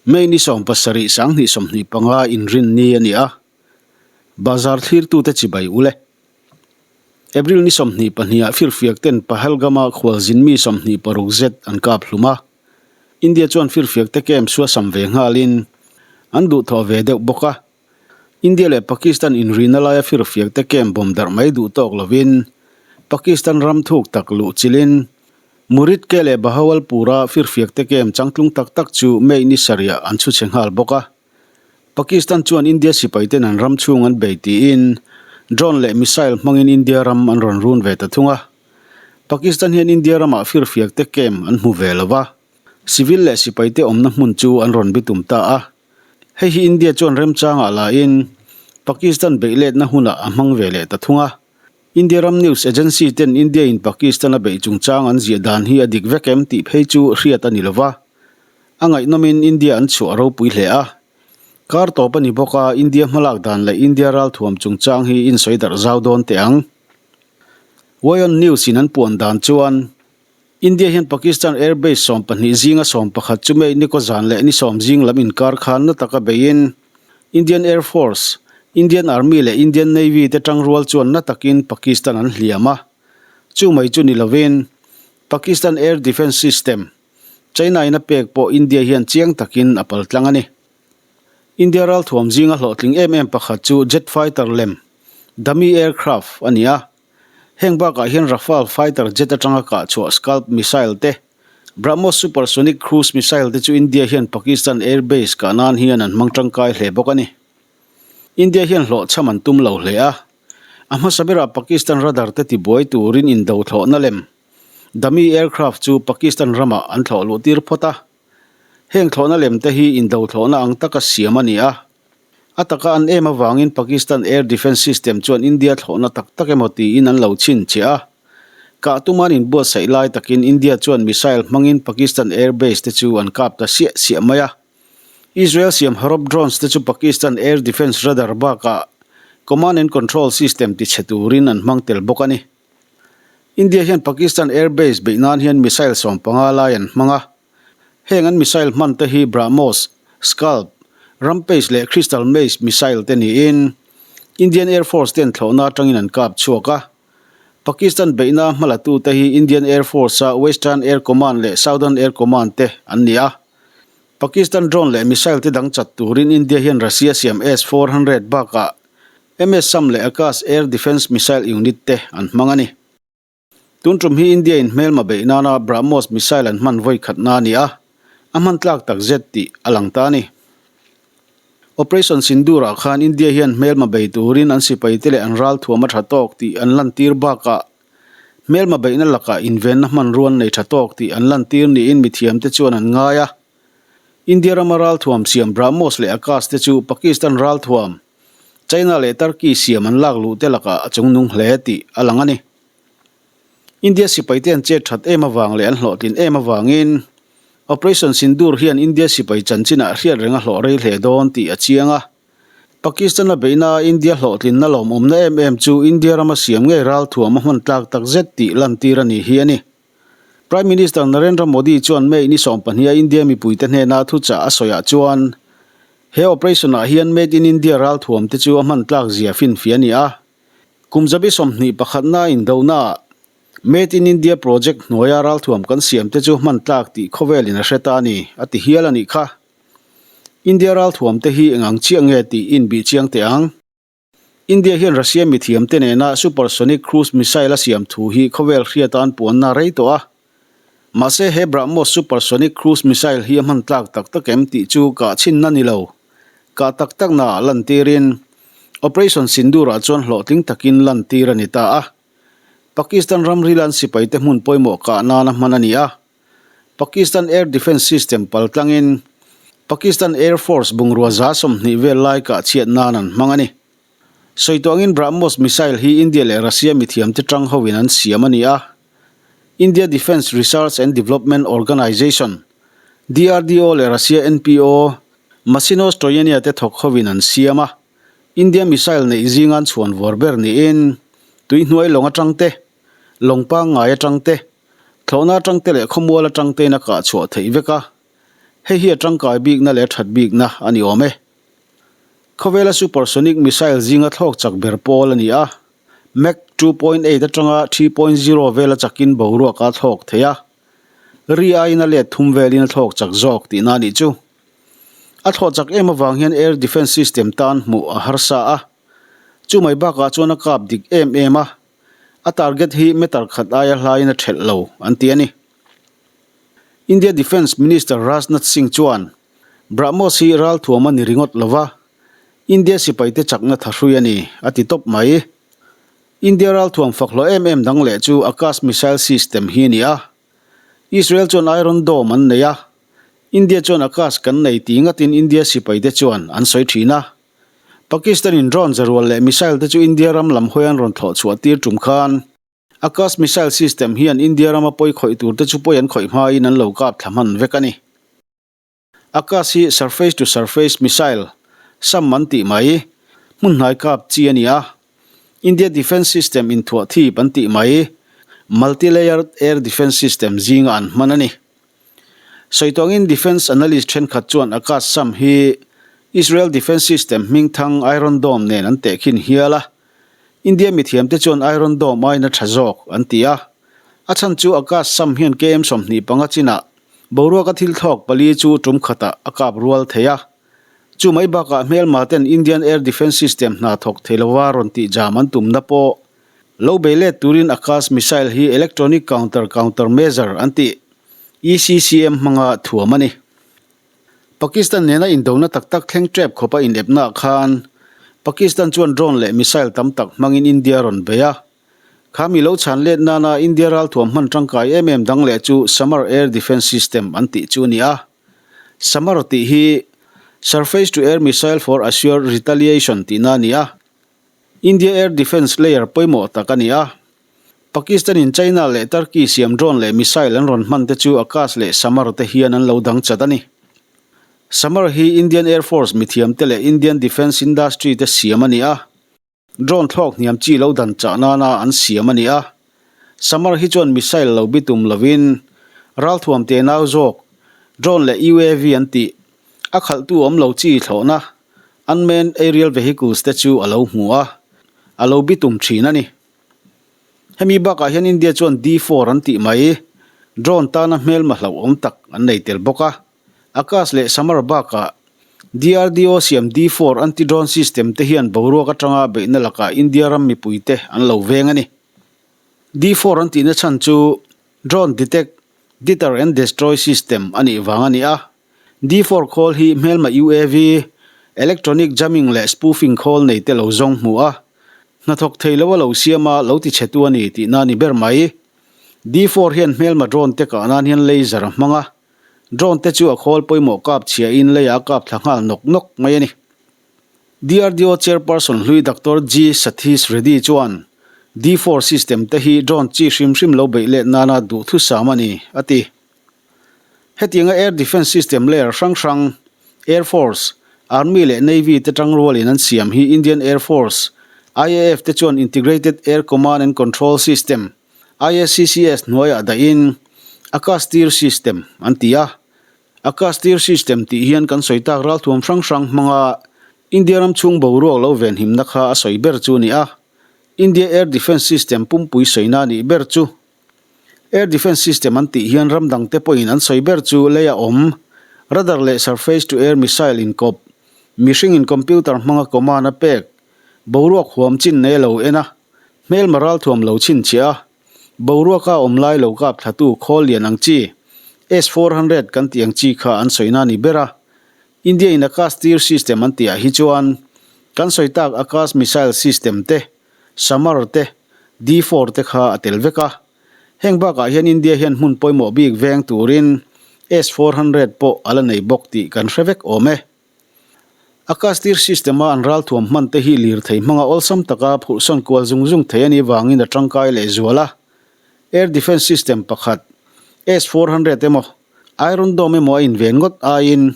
May ni 17 2025 inrinni a ni a, bazar thlirtute chibai ul e. April ni 22 ah firfiak ten Pahalgam-a khualzin mi 26 zet an kap hlum a, India chuan firfiak te camp suasam ve nghalin an duhthawh ve deuh bawk a. India leh Pakistan inrina laia firfiak te camp bawm darh mai duh tawk lovin Pakistan ram thuk tak luh chilin Muridke leh Bahawalpur-a firfiak te camp changtlung tak tak chu May ni sarihah an chhu chhe nghal bawk a. Pakistan chuan India sipai ten an ram chhung an bei tiin drone leh missile hmangin India ram an rawn run ve ta thung a. Pakistan hian India ramah firfiak te camp an hmu ve lo va, civil leh sipai te awmna hmun chu an rawn bitum ta a. Hei hi India chuan remchangah lain Pakistan beih letna hunah a hmang ve leh ta thung a. India ram news agency ten India in Pakistan a beih chungchang an ziah dan hi a dik vek em tih phei chu hriat a ni lo va. A ngaihnawmin India an chhuah ropui hle a. Kar tawp a ni bawk a, India hmalak dan leh India ralthuam chungchang hi insawi darh zau dawn teh ang. Wayon News in an puan dan chuan India hian Pakistan Air Base 12 zinga 11 chu May ni kaw zan leh ni 10 zing lam inkar khan na taka beiin Indian Air Force, Indian Army leh Indian Navy te tangrual chuan na takin Pakistan an hliam a. Chu mai chu ni lovin Pakistan Air Defence System, China in a pek pawh India hian chiang takin a paltlang a ni. India ralthuam zinga hlawhtling em em pakhat chu jet fighter lem, dummy aircraft, a ni a. Heng bakah hian Rafale fighter jet atanga kah chhuah Scalp missile te, BrahMos supersonic cruise missile te chu India hian Pakistan air base kah nan hian an hmang tangkai hle bawk a ni. India hian hlawhchham an tum lo hle a, a hmasa berah Pakistan radar te tibuai turin indo thlawhna lem, dummy aircraft chu Pakistan ramah an thlawh luh tir phawt a. Heng thlawhna lem te hi indo thlawhna ang taka siam a ni a. A taka an em avangin Pakistan Air Defence System chuan India thlawhna tak tak emaw tiin an lo chhinchhiah a. Kah tuman inbuatsaih lai takin India chuan missile hmangin Pakistan Air Base te chu an kap ta siah siah mai a. Israel siam Harop drones te chu Pakistan Air Defence Radar bakah Command and Control System tichhe turin an hmang tel bawk a ni. India hian Pakistan Air Base beih nan hian missile 15 lai an hmang a. Heng an missile hman te hi BrahMos, Scalp, Rampage leh Crystal Mace missile te niin Indian Air Force ten thlawhna atangin an kap chhuak a. Pakistan beihna hmalatu te hi Indian Air Force-a Western Air Command leh Southern Air Command te an ni a. Pakistan drone leh missile te dang chat turin India hian Russia siam S-400 bakah MS-SAM leh Akash Air Defence Missile Unit te an hmang a ni. Tun tum hi India in hmelma beih nana BrahMos missile an hman vawi khatna a ni a, a hman tlak tak zet tih a lang ta a ni. Operation Sindoor ah khan India hian hmelma bei turin an sipai te leh an ralthuam a tha tawk tih an lantir bakah hmelma beihna lakah invenna hmanrua an nei tha tawk tih an lantir niin mithiamte chuan an ngai a. India rama ralthuam siam BrahMos leh Akash te chu Pakistan ralthuam, China leh Turkey siam an lak luh te lakah a chungnung hle tih a lang a ni. India sipaite an chet that em avang leh an hlawhtlin em avangin Operation Sindoor hian India sipai chanchinah hriat reng a hlawh rei hle dawn tih a chiang a. Pakistan-a beihna India hlawhtlinna lawmawmna em em chu India rama siam ngei ralthuam a hman tlak tak zet tih lantir a ni hi a ni. Prime Minister Narendra Modi chuan May ni 12 a India mipuite hnena thuchah a sawiah chuan he operation-ah hian Made in India ralthuam te chu a hman tlak zia finfiah a ni a. Kum zabi 21na indonaah Made in India project hnuaia ralthuam kan siam te chu hman tlak tih khawvelin a hre ta a ni, a ti hial a nih kha. India ralthuam te hi eng ang chiah nge tih inbih chiang teh ang. India hian Russia mithiam te nena supersonic cruise missile a siam thu hi khawvel hriata an puanna rei tawh a. Mahse he BrahMos supersonic cruise missile hi a hman tlak tak tak em tih chu kah chhinna ni lo. Kah tak tak naah lantirin Operation Sindoor-ah chuan hlawhtling takin lantir a ni ta a. Pakistan ramri lan sipaite hmun pawimawh kah nana hman a ni a. Pakistan Air Defence System paltlangin Pakistan Air Force bungrua 20 vel lai kah chhiat nan an hmang a ni. Sawi tuangin BrahMos missile hi India leh Russia mithiamte tang hoin an siam a ni a. India Defence Research and Development Organisation, DRDO, leh Russia NPO, Mashinostroyeniya te thawk hovin an siam a, India missile neih zinga an chhuan vawr ber niin tuihnuai lawng atang te, lawng pangngai atang te, thlawhna atang te leh khawmual atang tein a kah chhuah theih vek a. Hei hi a tangkai bikna leh a that bikna a ni awm e. Khawvela supersonic missile zinga thlawk chak ber pawl a ni a. Mach 2.8 atanga 3.0 vela chakin boruak a thlawk thei a. Ri aiin a let thum velin a thlawk chak zawk tihna a nih chu. A thlawh chak em avang hian air defence system tan hmuh a harsa a. Chu mai bakah chuan a kap dik em em a. A target hi meter khat aia hlaiin a thelh lo an ti a ni. India Defence Minister Rajnath Singh chuan BrahMos hi ralthuam a ni ringawt lo va, India sipaite chakna thahrui a ni, a ti tawp mai. India ralthuam fak hlawh em em dang leh chu Akash missile system hi a ni a. Israel chuan Iron Dome an nei a, India chuan Akash kan nei ti ngatin India sipaite chuan an sawi thin a. Pakistan-in drone zarual leh missile te chu India ram lam hawi an rawn thlawh chhuah tir tum khan Akash missile system hian India rama pawi khawih tur te chu pawi an khawih hmain an lo kap thla hman vek a ni. Akash hi surface to surface missile, SAM an tih mai, hmun hnai kap chi a ni a. India defence system inthuah thip an tih mai, multi-layered air defence system zinga an hman a ni. Sawitawngin defence analyst thenkhat chuan Akash SAM hi Israel defence system hmingthang Iron Dome nen an tehkhin hial a. India mithiamte chuan Iron Dome aiin a tha zawk an ti a. A chhan chu Akash SAM hian KM 25 chinah boruaka thil thlawk pali chu tum khatah a kap rual thei a. Chu mai bakah hmelma ten Indian Air Defence System hna thawk thei lova rawn tih jam an tumna pawh lo bei let turin Akash missile hi Electronic Counter Counter Measure an tih ECCM hmanga thuam a ni. Pakistan nena indona tak tak thleng tep khawpa inepnaah khan Pakistan chuan drone leh missile tam tak hmangin India rawn bei a. Kha mi lo chhan let nana India ralthuam hman tangkai em em dang leh chu Samar Air Defence System an tih chu a ni a. Samar tih hi Surface to Air Missile for Assured Retaliation tihna a ni a. India Air Defence layer pawimawh tak a ni a. Pakistan-in China leh Turkey siam drone leh missile an rawn hman te chu Akash leh Samar te hian an lo dang chat a ni. Samar hi Indian Air Force mithiamte leh Indian Defence Industry te siam a ni a. Drone thlawk hniam chi lo dan chah nana an siam a ni a. Samar hi chuan missile lo bitum lovin ralthuam te nau zawk drone leh UAV an tih a khalhtu awm lo chi thlawhna unmanned aerial vehicles te chu a lo hmu a, a lo bitum thin a ni. Hemi bakah hian India chuan D-four an tih mai, drone tana hmelma hlauhawm tak an nei tel bawk a. Akash leh Samar bakah DRDO siam D-four anti-drone system te hian boruak atanga beihna lakah India ram mipuite an lo veng a ni. D-four an tihna chhan chu drone detect, deter and destroy system a nih vang a ni a. D-four khawl hi hmelma UAV, electronic jamming leh spoofing khawl nei te lo zawng hmu a, hnathawk thei lo a lo siam a, lo ti chhetu a ni tihna a ni ber mai. D-four hian hmelma drone te kah nan hian laser a hmang a, drone te chu a khawl pawimawh kap chhiahin leiah a kap thla nghal nawk nawk mai a ni. DRDO chairperson hlui Doctor G Sathish Reddy chuan D-four system te hi drone chi hrim hrim lo beih let nana duhthusam a ni, a ti. Hetianga Air Defence System layer hrang hrang, Air Force, Army leh Navy te tangrualin an siam hi Indian Air Force, IAF te chuan Integrated Air Command and Control System, IACCS, hnuaiah dahin Akash Tir System an ti a. Akash Tir System tih hian kan sawi tak ralthuam hrang hrang hmanga India ram chhung boruak lo venhimna kha a sawi ber chu a ni a. India Air Defence System pumpui sawina a nih ber chu. Air Defence System an tih hian ram dangte pawhin an sawi ber chu leia awm, radar leh surface to air missile inkawp, mihringin computer hmanga command a pek, boruak huam chin nei a lo en a, hmelma ralthuam lo chhinchhiah a, boruaka awm lai lo kap thlatu khawl lian ang chi, S 400 kan tih ang chi kha an sawina a ni ber a. India in Akash Tir System an tihah hi chuan kan sawi tak Akash Missile System te, Samar te, D-four te kha a tel vek a. Heng bakah hian India hian hmun pawimawh bik veng turin S 400 pawh a la nei bawk tih kan hre vek awm e. Akash Tir system-a an ralthuam hman te hi lirthei hmanga awlsam taka phurhsawn kual zung zung thei a nih vangin a tangkai leh zual a. Air Defence System pakhat, S 400 emaw, Iron Dome emaw a inven ngawt aiin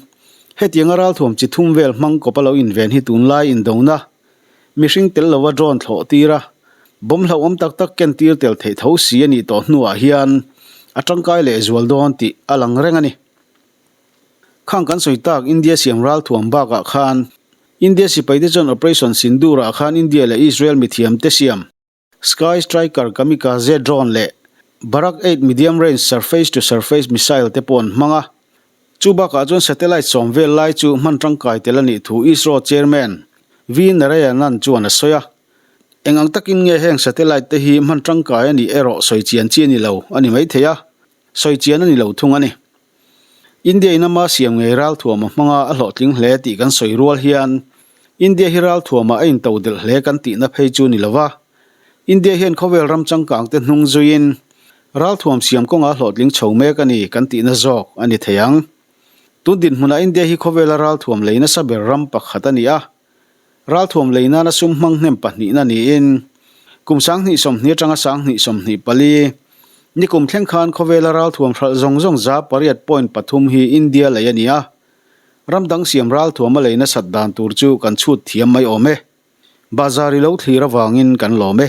hetianga ralthuam chi thum vel hmang kawp a lo inven hi tunlai indona Mihring tel lova drone thlawh tir a, bomb hlauhawm tak tak ken tir tel theih tho si a nih tawh hnuah hian a tangkai leh zual dawn tih a lang reng a ni. Khang kan sawi tak India siam ralthuam bakah khan India sipaite chuan Operation Sindoor-ah khan India leh Israel mithiamte siam Sky Striker Kamikaze drone leh Barak 8 medium range surface to surface missile te pawh an hmang a. Chu bakah chuan satellite sawm vel lai chu hman tangkai tel a nih thu ISRO chairman V Narayanan chuan a sawi a. Eng ang takin nge heng satellite te hi hman tangkai a nih erawh sawi chian chi a ni lo a ni maithei a, sawi chian a ni lo thung a ni. India in ama siam ngei ralthuam a hmanga a hlawhtling hle tih kan sawi rual hian India hi ralthuamah a into delh hle kan tihna phei chu ni lova. India hian khawvel ram changkang te hnung zuiin ralthuam siam kawngah hlawhtling chho mek a ni kan tihna zawk a ni thei ang. Tun dinhmunah India hi khawvela ralthuam lei nasa ber ram pakhat a ni a. Ralthuam lei nana sum hmang hnem pahnihna niin kum 2020 atanga 2024 nikum thleng khan khawvela ralthuam hralh zawng zawng za pariat point pathum hi India lei a ni a. Ram dang siam ralthuam a lei nasat dan tur chu kan chhut thiam mai awm e. Bazar i lo thlir avangin kan lawm e.